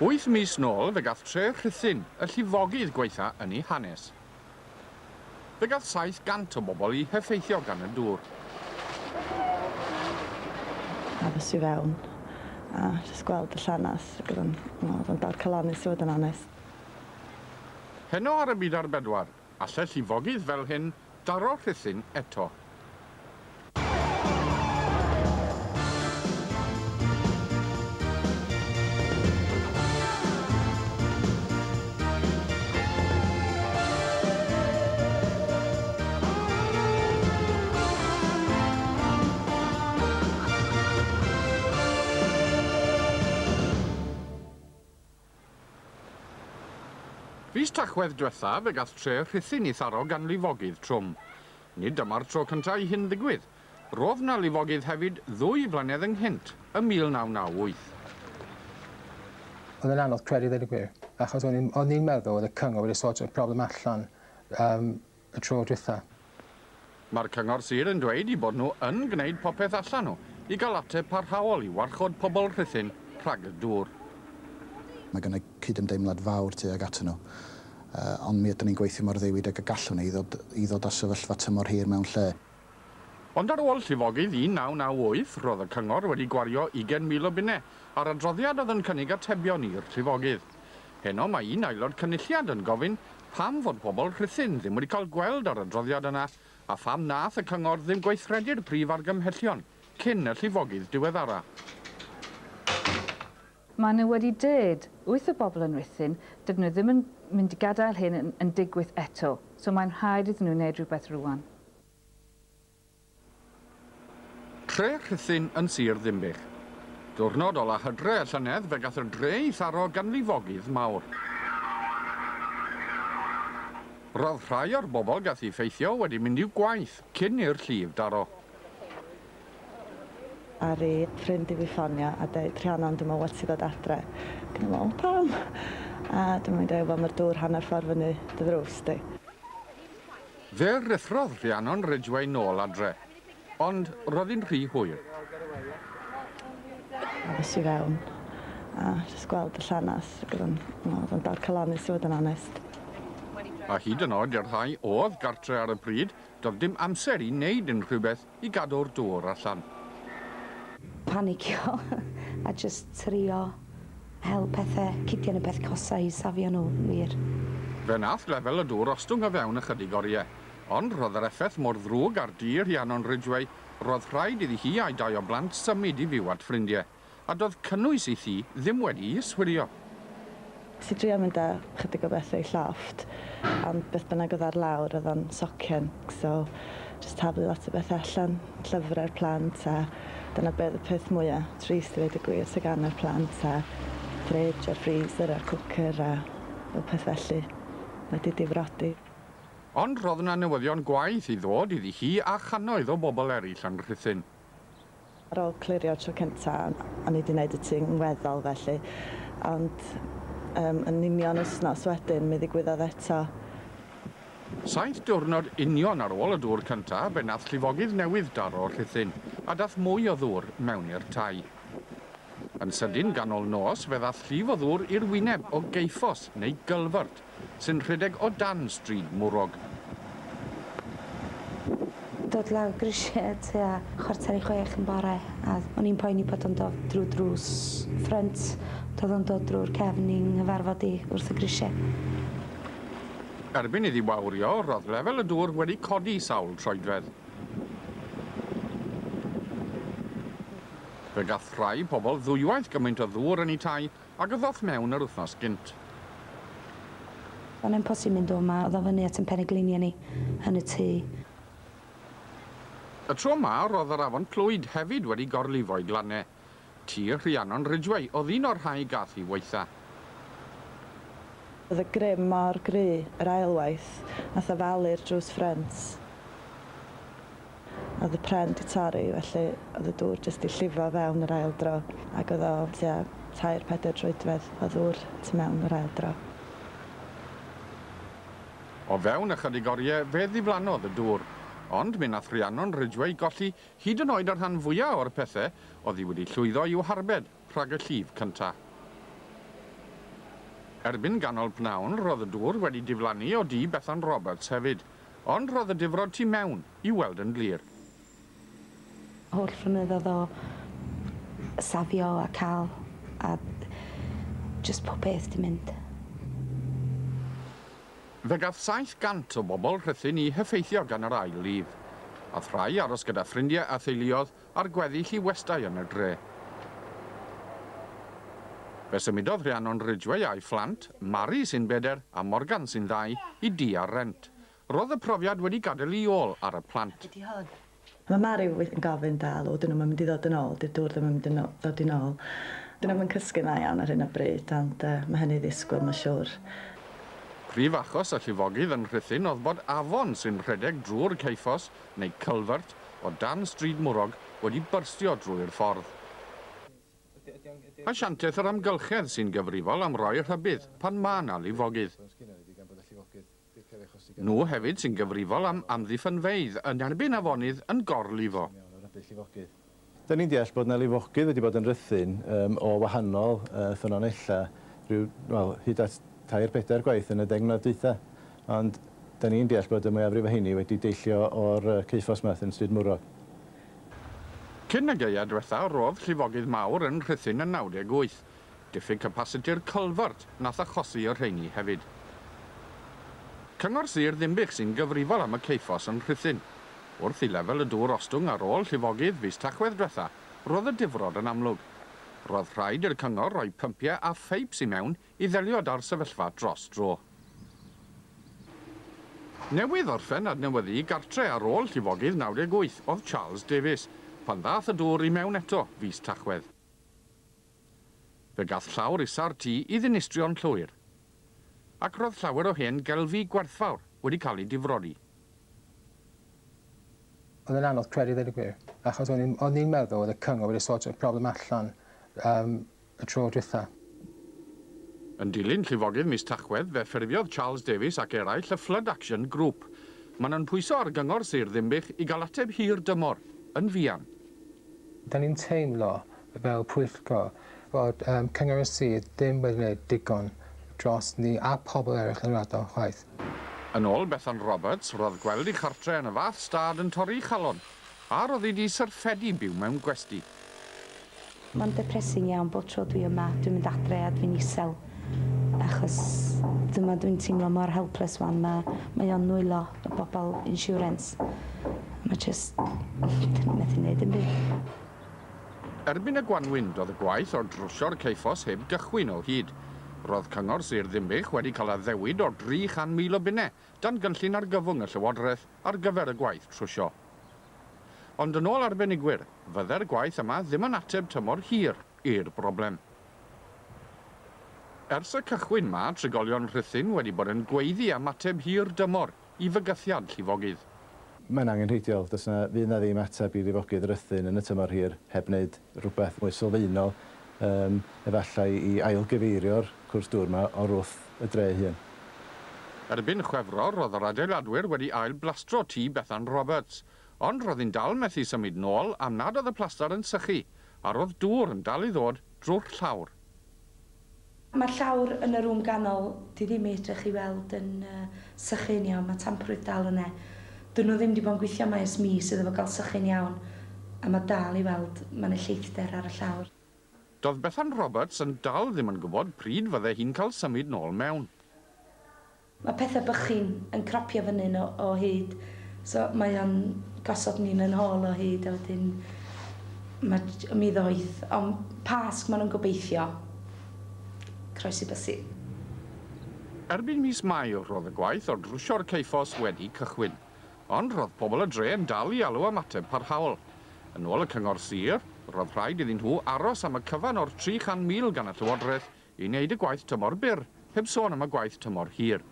Wyth mis nôl fe gath tre Rhuthun y llifogydd gwaetha yn ei hanes. Fe gath 700 o bobl eu heffeithio gan y dŵr. Aros i fewn a jyst gweld y llanast ac o'dd o'n o'dd o'n dorcalonnus i fod yn onest. Heno ar y Byd ar Bedwar, alle llifogydd fel hyn daro Rhuthun eto? Fis Tachwedd dwetha, fe gath tre Rhuthun ei tharo gan lifogydd trwm. Nid dyma'r tro cynta i hyn ddigwydd. Rodd 'na lifogydd hefyd ddwy flynedd ynghynt, ym 1998. Oedd e'n anodd credu ddeud y gwir, achos o'n i'n o'n i'n meddwl oedd y cyngor wedi sortio'r problem allan yym y tro dwytha. Mae'r Cyngor Sir yn dweud eu bod nhw yn gwneud popeth allan nhw i gael ateb parhaol i warchod pobl Rhuthun rhag y dŵr. Mae gynna i cydymdeimlad fawr tuag atyn nhw, ond mi ydyn ni'n gweithio mor ddiwyd ag y gallwn ni i ddod i ddod â sefyllfa tymor hir mewn lle. Ond ar ôl llifogydd 1998, roedd y Cyngor wedi gwario 20,000 o bunnau ar adroddiad oedd yn cynnig atebion i'r llifogydd. Heno mae un aelod cynulliad yn gofyn Pam fod pobl Rhuthun ddim wedi cael gweld yr adroddiad yna a pham nath y cyngor ddim gweithredu'r prif argymhellion cyn y llifogydd diweddara? Maen nhw wedi dweud wrth y bobl yn Rhuthun dydyn nhw ddim yn mynd i gadael hyn yn digwydd eto, so mae'n rhaid iddyn nhw wneud rhywbeth rŵan. Tre Rhuthun yn Sir Ddinbych. Diwrnod ola Hydre y llynedd fe gath y dre ei tharo gan lifogydd mawr. Roedd rhai o'r bobl gath eu ffeithio wedi mynd i'w gwaith cyn i'r llif daro. Aru ffrind i fi ffonio a deud Rhiannon dwi me'wl well ti ddod adre. Ac o'n i'n me'wl pam? A dyma fi'n deu wel ma'r dŵr hanner ffordd fyny dy ddrws di. Fe ruthrodd Rhiannon Ridgeway nôl adre, ond roedd hi'n rhy hwyr. Es i fewn a jyst gweld y llanast ac oedd o'n oedd o'n dorcalonnus i fod yn onest. A hyd yn oed i'r rhai oedd gartre ar y pryd, doedd dim amser i wneud unrhywbeth i gadw'r dŵr allan. Panicio a jyst trio hel pethe, cidian y peth cosa i safio nhw, wir. Fe wnaeth lefel y dŵr ostwng o fewn ychydig oriau, ond roedd yr effaith mor ddrwg ar dŷ Rhiannon Ridgeway, roedd rhaid iddi hi a'i dau o blant symud i fyw at ffrindiau. a doedd cynnwys ei thŷ ddim wedi'i yswirio. Nes i drio mynd â chydig o bethe i llofft, ond beth bynnag oedd ar lawr oedd o'n socian, so jyst taflu lot o bethe allan, llyfrau'r plant a dyna be oedd y peth mwya trist i ddeud y gwir, teganau'r plant a fridge a'r freezer a'r cwcyr a bob peth felly wedi difrodi. Ond roedd 'na newyddion gwaeth i ddod iddi hi a channoedd o bobl eraill yn Rhuthun. Ar ôl clirio'r tro cynta, o'n i 'di neud y tŷ'n weddol felly, ond yym yn union wsnos wedyn mi ddigwyddodd eto. Saith diwrnod union ar ôl y dŵr cynta, fe nath llifogydd newydd daro Rhuthun, a dath mwy o ddŵr mewn i'r tai. Yn sydyn ganol nos, fe ddath llif o ddŵr i'r wyneb o geuffos neu gylfyrt, sy'n rhedeg o dan Stryd Mwrog. Dod lawr grisiau tua chwarter i chwech yn bore a o'n i'n poeni bod o'n dod drwy drws ffrynt, ond oedd o'n dod drwy'r cefn i'n nghyfarfod i wrth y grisiau. Erbyn iddi wawrio, roedd lefel y dŵr wedi codi sawl troedfedd. Fe gath rhai pobl ddwywaith gymaint o ddŵr yn eu tai Ag y ddoth mewn yr wythnos gynt. O'n i'm posib mynd o 'ma, o'dd o fyny at 'yn peneglinia ni yn y tŷ. Y tro 'ma ro'dd yr afon Clwyd hefyd wedi gorlifo'i glanne. Tŷ Rhiannon Ridgeway o'dd un o'r rhai gath 'i waetha. O'dd y grym mor gry yr ail waith, nath o falu'r drws ffrynt. Oedd y pren 'di torri felly oedd y dŵr jyst 'di llifo fewn yr ail dro ac oedd o tua tair pedair troedfedd o ddŵr tu mewn yr ail dro. O fewn ychydig oriau fe ddiflannodd y dŵr, ond mi nath Rhiannon Ridgeway golli hyd yn oed y rhan fwya o'r pethe oedd hi wedi llwyddo i'w harbed rhag y llif cynta. Erbyn ganol pnawn roedd y dŵr wedi diflannu o dŷ Bethan Roberts hefyd, ond roedd y difrod tu mewn i'w weld yn glir. Holl flynyddoedd o safio a cael a jyst pob peth 'di mynd. Fe gath 700 o bobl Rhuthun eu heffeithio gan yr ail lif. Ath rhai aros gyda ffrindiau a theuluodd a'r gweddill i westai yn y dre. Fe symudodd Rhiannon Ridgeway a'i phlant, Mari sy'n beder a Morgan sy'n ddau, i dŷ ar rent. Roedd y profiad wedi gadael ei ôl ar y plant. Mae Mari yn gofyn dal, o, 'dyn nhw'm yn mynd i ddod yn ôl, 'di'r dŵr ddim yn mynd i ddod yn ôl. Dyn nhw'm yn cysgu'n dda iawn ar hyn o bryd, ond mae hynny i ddisgwyl, mae'n siŵr. Prif achos y llifogydd yn Rhuthun oedd bod afon sy'n rhedeg drwy'r ceuffos, neu culvert, o dan Stryd Mwrog wedi byrstio drwy'r ffordd. Asiantaeth yr Amgylchedd sy'n gyfrifol am roi rhybudd pan mae 'na lifogydd. Nhw hefyd sy'n gyfrifol am amddiffynfeydd yn erbyn afonydd yn gorlifo. Dyn ni'n deall bod 'na lifogydd wedi bod yn Rhuthun o wahanol ffynonellau rhyw, wel, hyd at tair, pedair gwaith yn y deng mlynedd dwytha. Ond 'dan ni'n deall bod y mwyafrif o 'heini wedi deillio o'r ceuffos 'ma yn Stryd Mwrog. Cyn y gaeaf dwetha, rodd llifogydd mawr yn Rhuthun yn 98. Diffyg capasiti'r culvert nath achosi y rheini hefyd. Cyngor Sir Ddinbych sy'n gyfrifol am y ceuffos yn Rhuthun. Wrth i lefel y dŵr ostwng ar ôl llifogydd fis Tachwedd dwetha, roedd y difrod yn amlwg. Roedd rhaid i'r cyngor roi pympiau a pheips i mewn i ddelio 'da'r sefyllfa dros dro. Newydd orffen adnewyddu gartre ar ôl llifogydd 98 oedd Charles Davies, pan ddath y dŵr i mewn eto fis Tachwedd. Fe gath llawr isa'r tŷ i ddinistrio'n llwyr. Ac roedd llawer o hen gelfi gwerthfawr wedi cael eu difrodi. Oedd e'n anodd credu ddeud y gwir, achos o'n i'n o'n i'n meddwl oedd y cyngor wedi sortio'r problem allan yym y tro dwytha. Yn dilyn llifogydd mis Tachwedd, fe ffurfiodd Charles Davies ac eraill y Flood Action Group. Maen nhw'n pwyso ar Gyngor Sir Ddinbych i gael ateb hir dymor, yn fuan. Da ni'n teimlo fel pwyllgor fod yym Cyngor y Sir ddim wedi gwneud digon dros ni a pobl eraill yn yr ardal chwaith. Yn ôl Bethan Roberts, roedd gweld ei chartre yn y fath stad yn torri'i chalon, a roedd hi 'di syrffedu byw mewn gwesty. Mae'n depressing iawn bob tro dwi yma, dwi'n mynd adre a dwi'n isel achos dyma dwi'n teimlo mor helpless wan, ma' mae o'n nwylo y bobl insurance a ma' jyst dyn nhw methu neud dim byd. Erbyn y gwanwyn, doedd y gwaith o drwsio'r ceuffos heb gychwyn o hyd. Roedd Cyngor Sir Ddinbych wedi cael addewid o 300,000 o bunnau dan gynllun argyfwng y Llywodraeth ar gyfer y gwaith trwsio. Ond yn ôl arbenigwyr, fydde'r gwaith yma ddim yn ateb tymor hir i'r broblem. Ers y cychwyn mae trigolion Rhuthun wedi bod yn gweiddi am ateb hir dymor i fygythiad llifogydd. Mae'n angenrheidiol. Does 'na, fydd 'na ddim ateb i lifogydd Rhuthun yn y tymor hir heb wneud rhywbeth mwy sylfaenol, yym, efallai i ailgyfeirio'r cwrs dŵr 'ma o'r wrth y dre ei hun. Erbyn Chwefror roedd yr adeiladwyr wedi ail-blastro tŷ Bethan Roberts, ond roedd hi'n dal methu symud nôl am nad oedd y plastar yn sychu, a roedd dŵr yn dal i ddod drwy'r llawr. Mae'r llawr yn y rŵm ganol 'di ddim i edrych i weld yn sychu'n iawn, mae tamprwydd dal yne. Dyn nhw ddim 'di bod yn gweithio yma ers mis iddo fo gael sychu'n iawn, a mae dal i weld mae 'na lleithder ar y llawr. Doedd Bethan Roberts yn dal ddim yn gwybod pryd fydde hi'n cael symud nôl mewn. Mae pethe bychin yn cropio fyny o o hyd so mae o'n gosod ni'n 'yn hôl o hyd a wedyn ma' j- mi ddoith ond Pasg ma' nw'n gobeithio croesi bysy. Erbyn mis Mai roedd y gwaith o drwsio'r ceuffos wedi cychwyn. Ond roedd pobl y dre yn dal i alw am ateb parhaol. Yn ôl y Cyngor Sir, roedd rhaid iddyn nhw aros am y cyfan o'r 300,000 gan y Llywodraeth i wneud y gwaith tymor byr, heb sôn am y gwaith tymor hir.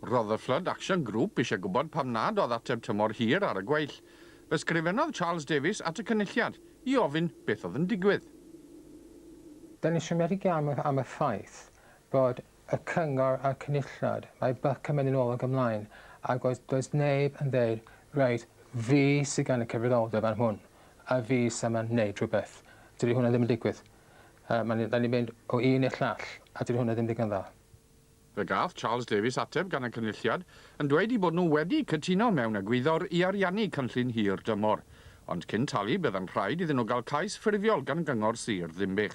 Roedd y Flood Action Group eisiau gwybod pam nad oedd ateb tymor hir ar y gweill. Fe sgrifennodd Charles Davies at y Cynulliad i ofyn beth oedd yn digwydd. Da ni'n siomedig iawn am y ffaith bod y Cyngor a'r Cynulliad, mae buck yn mynd yn ôl ac ymlaen, ac oes, does neb yn dweud, reit, fi sydd gan y cyfrifoldeb am hwn, a fi sy'n mynd wneud rhywbeth. Dydy hwnna ddim yn digwydd. Uh, Mae'n da ni'n mynd o un i'r llall, a dydy hwnna ddim digon dda. Fe gath Charles Davies ateb gan y Cynulliad yn dweud eu bod nhw wedi cytuno mewn egwyddor i ariannu cynllun hir dymor. Ond cyn talu bydd yn rhaid iddyn nhw gael cais ffurfiol gan Gyngor Sir Ddinbych.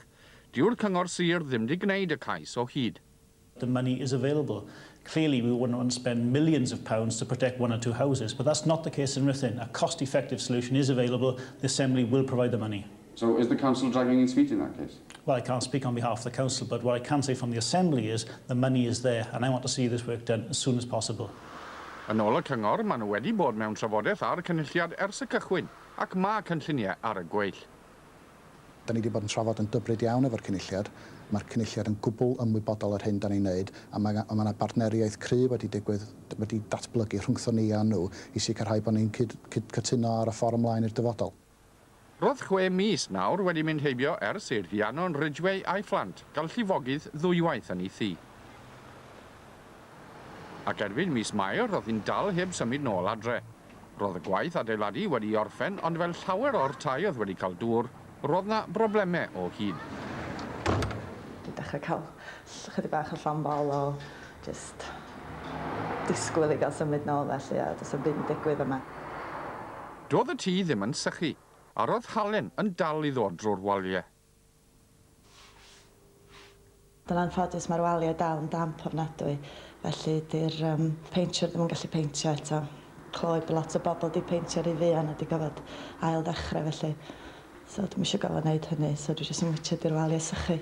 Dyw'r Cyngor Sir ddim 'di gwneud y cais o hyd. The money is available. Clearly we wouldn't want to spend millions of pounds to protect one or two houses, but that's not the case in Ruthin. A cost-effective solution is available. The Assembly will provide the money. So is the council dragging its feet in that case? Well, I can't speak on behalf of the council, but what I can say from the Assembly is the money is there, and I want to see this work done as soon as possible. Yn ôl y cyngor, maen nhw wedi bod mewn trafodaeth â'r Cynulliad ers y cychwyn, ac mae cynlluniau ar y gweill. Da ni wedi bod yn trafod yn dybryd iawn efo'r Cynulliad. Mae'r Cynulliad yn gwbl ymwybodol o'r hyn da ni'n neud, a mae a mae 'na bartneriaeth cry' wedi digwydd, wedi datblygu rhwngthon ni a nhw i sicrhau bod ni'n cyd, cyd, cytuno ar y ffordd ymlaen i'r dyfodol. Roedd chwe mis nawr wedi mynd heibio ers i Rhiannon Ridgeway a'i phlant gael llifogydd ddwywaith yn ei thŷ. Ac erbyn mis Mai roedd hi'n dal heb symud nôl adre. Roedd y gwaith adeiladu wedi orffen ond fel llawer o'r tai oedd wedi cael dŵr, roedd 'na broblemau o hyd. Dwi'n dechrau cael chydig bach o llond bol o jyst disgwyl i gael symud nôl felly a does 'na'm byd yn digwydd yma. Doedd y tŷ ddim yn sychu, a roedd halen yn dal i ddod drwy'r waliau. Yn anffodus mae'r waliau dal yn damp ofnadwy, felly 'di'r um, peintiwr ddim yn gallu peintio eto. Clywed bod lot o bobl 'di peintio rhy fuan a 'di gorfod ail ddechrau felly. So dwi'm eisiau gorfod wneud hynny, so dwi jyst yn witsiad i'r waliau sychu.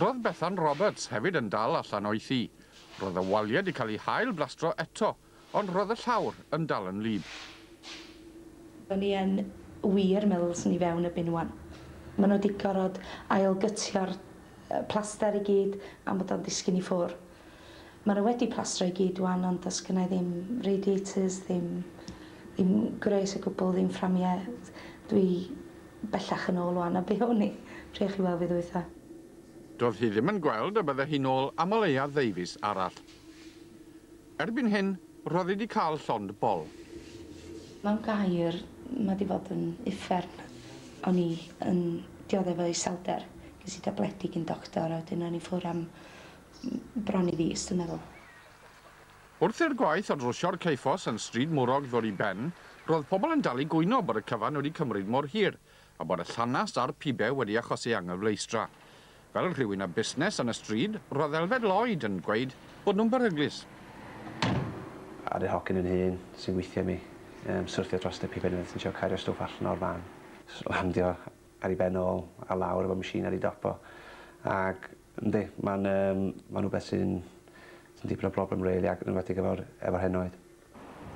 Roedd Bethan Roberts hefyd yn dal allan o'i thŷ. Roedd y waliau 'di cael eu hail blastro eto, ond roedd y llawr yn dal yn wlyb. O'n i yn wir meddwl 'swn i fewn erbyn ŵan. Ma' nhw 'di gor'od ail-gytio'r plaster i gyd am bod o'n disgyn i ffwr'. Ma' nhw wedi plastro i gyd ŵan ond does gynna i ddim radiators, ddim ddim gwres o gwbl, ddim fframie. Dwi bellach yn ôl ŵan a be' o'n i. Trio chi weld fi ddwytha. Doedd hi ddim yn gweld y bydde hi'n ôl am o leia ddeufis arall. Erbyn hyn, roedd hi 'di cael llond bol. Mewn gair, mae 'di fod yn uffern. O'n i yn diodde' efo iselder. Ges i dabledi gin doctor a wedyn o'n i ffwr' am bron i fis dwi'n meddwl. Wrth i'r gwaith o drwsio'r ceuffos yn Stryd Mwrog ddod i ben, roedd pobl yn dal i gwyno bod y cyfan wedi cymryd mor hir, a bod y llanast a'r pibe wedi achosi anghyfleustra. Fel rhywun â busnes yn y stryd, roedd Elfed Lloyd yn gweud bod nhw'n beryglus. A'r hogyn yn hun sy'n weithio i mi, yym, syrthio drost y pibe unwaith yn trio cario stwff allan o'r fan. Landio ar ei ben ôl a lawr efo machine ar ei dop o. Ag yndi, mae'n yym, mae'n rhywbeth sy'n sy'n dipyn o broblem rili ag yn enwedig efo'r efo'r henoed.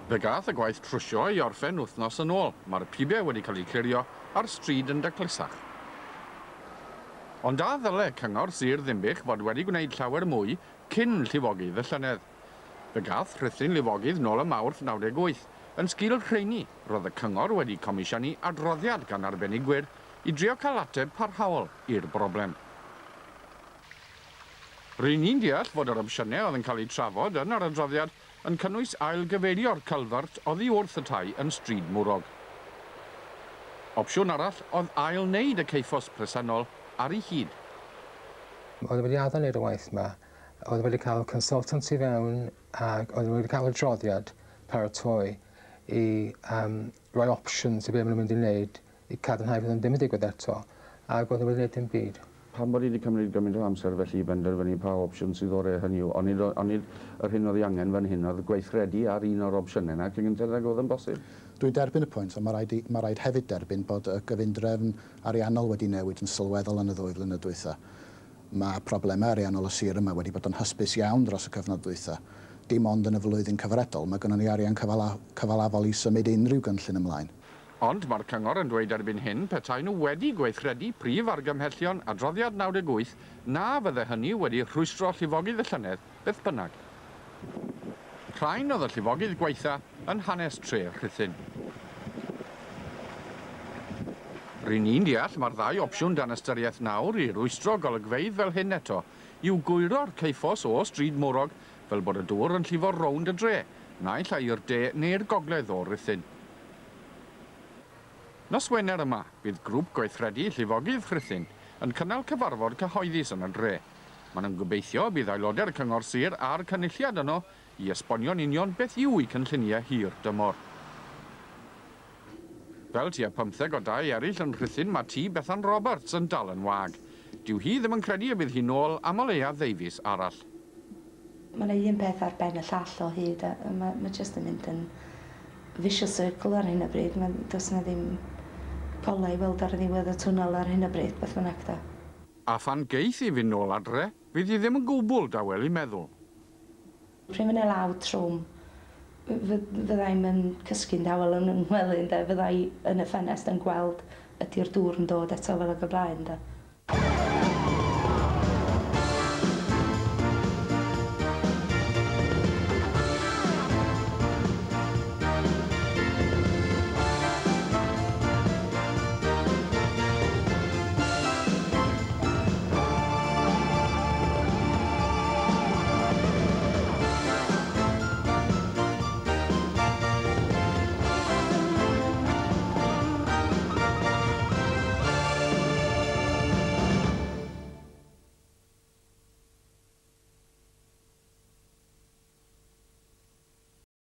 Fe gath y gwaith trwsio ei orffen wythnos yn ôl, mae'r pibau wedi cael eu clirio a'r stryd yn daclusach. Ond a ddyle Cyngor Sir Ddinbych fod wedi gwneud llawer mwy cyn llifogydd y llynedd? Fe gath Rhuthun lifogydd nôl ym Mawrth 98. Yn sgil rheini, roedd y Cyngor wedi comisiynu adroddiad gan arbenigwyr i drio cael ateb parhaol i'r broblem. Ry'n ni'n deall fod yr opsiynau oedd yn cael eu trafod yn yr adroddiad yn cynnwys ailgyfeirio'r cylfert oddi wrth y tai yn Stryd Mwrog. Opsiwn arall oedd ail-wneud y ceuffos presennol ar ei hyd. Oedd wedi addo wneud y waith 'ma, oedd wedi cael consultant i fewn ac oedd wedi cael adroddiad paratoi i um, roi options i be maen nhw'n mynd i wneud i cadarnhau fydd hwn ddim yn digwydd eto, ac oedd nhw wedi gwneud dim byd. Pam bod hi wedi cymryd gymaint o amser felly i benderfynu pa opsiwn sydd orau, hynny yw, onid onid yr hyn oedd ei angen fan hyn oedd gweithredu ar un o'r opsiynau 'na cyn gynted ag oedd yn bosib? Dwi'n derbyn y pwynt, ond mae rhaid i, mae rhaid hefyd derbyn bod y gyfundrefn ariannol wedi newid yn sylweddol yn y ddwy flynedd dwytha. Mae problemau ariannol y sir yma wedi bod yn hysbys iawn dros y cyfnod dwytha. Dim ond yn y flwyddyn cyfredol mae gynnon ni arian cyfala, cyfalafol i symud unrhyw gynllun ymlaen. Ond mae'r cyngor yn dweud erbyn hyn petai nhw wedi gweithredu prif argymhellion adroddiad 98 na fydde hynny wedi rhwystro llifogydd y llynedd beth bynnag. Rhain oedd y llifogydd gwaetha yn hanes tre Rhuthun. Ry'n ni'n deall mae'r ddau opsiwn dan ystyriaeth nawr i rwystro golygfeydd fel hyn eto yw gwyro'r ceuffos o Stryd Mwrog fel bod y dŵr yn llifo rownd y dre, naill ai i'r de neu'r gogledd o Ruthun. Nos Wener yma, bydd grŵp gweithredu llifogydd Rhuthun yn cynnal cyfarfod cyhoeddus yn y dre. Maen nhw'n gobeithio y bydd aelodau'r Cyngor Sir a'r Cynulliad yno i esbonio'n union beth yw eu cynlluniau hir dymor. Fel tua pymtheg o dai eraill yn Rhuthun mae tŷ Bethan Roberts yn dal yn wag. Dyw hi ddim yn credu y bydd hi nôl am o leia ddeufis arall. Mae 'na un peth ar ben y llall o hyd a mae mae jyst yn mynd yn vicious circle ar hyn o bryd. Mae, does 'na ddim golau i weld ar ddiwedd y twnnel ar hyn o bryd, beth bynnag de. A phan geith hi fynd nôl adre, fydd hi ddim yn gwbl dawel ei meddwl. Pryd mae 'na law trwm, fydda i'm yn cysgu'n dawel yn 'y ngwely ynde, fydda i yn y ffenest yn gweld ydi'r dŵr yn dod eto fel ag o blaen ynde.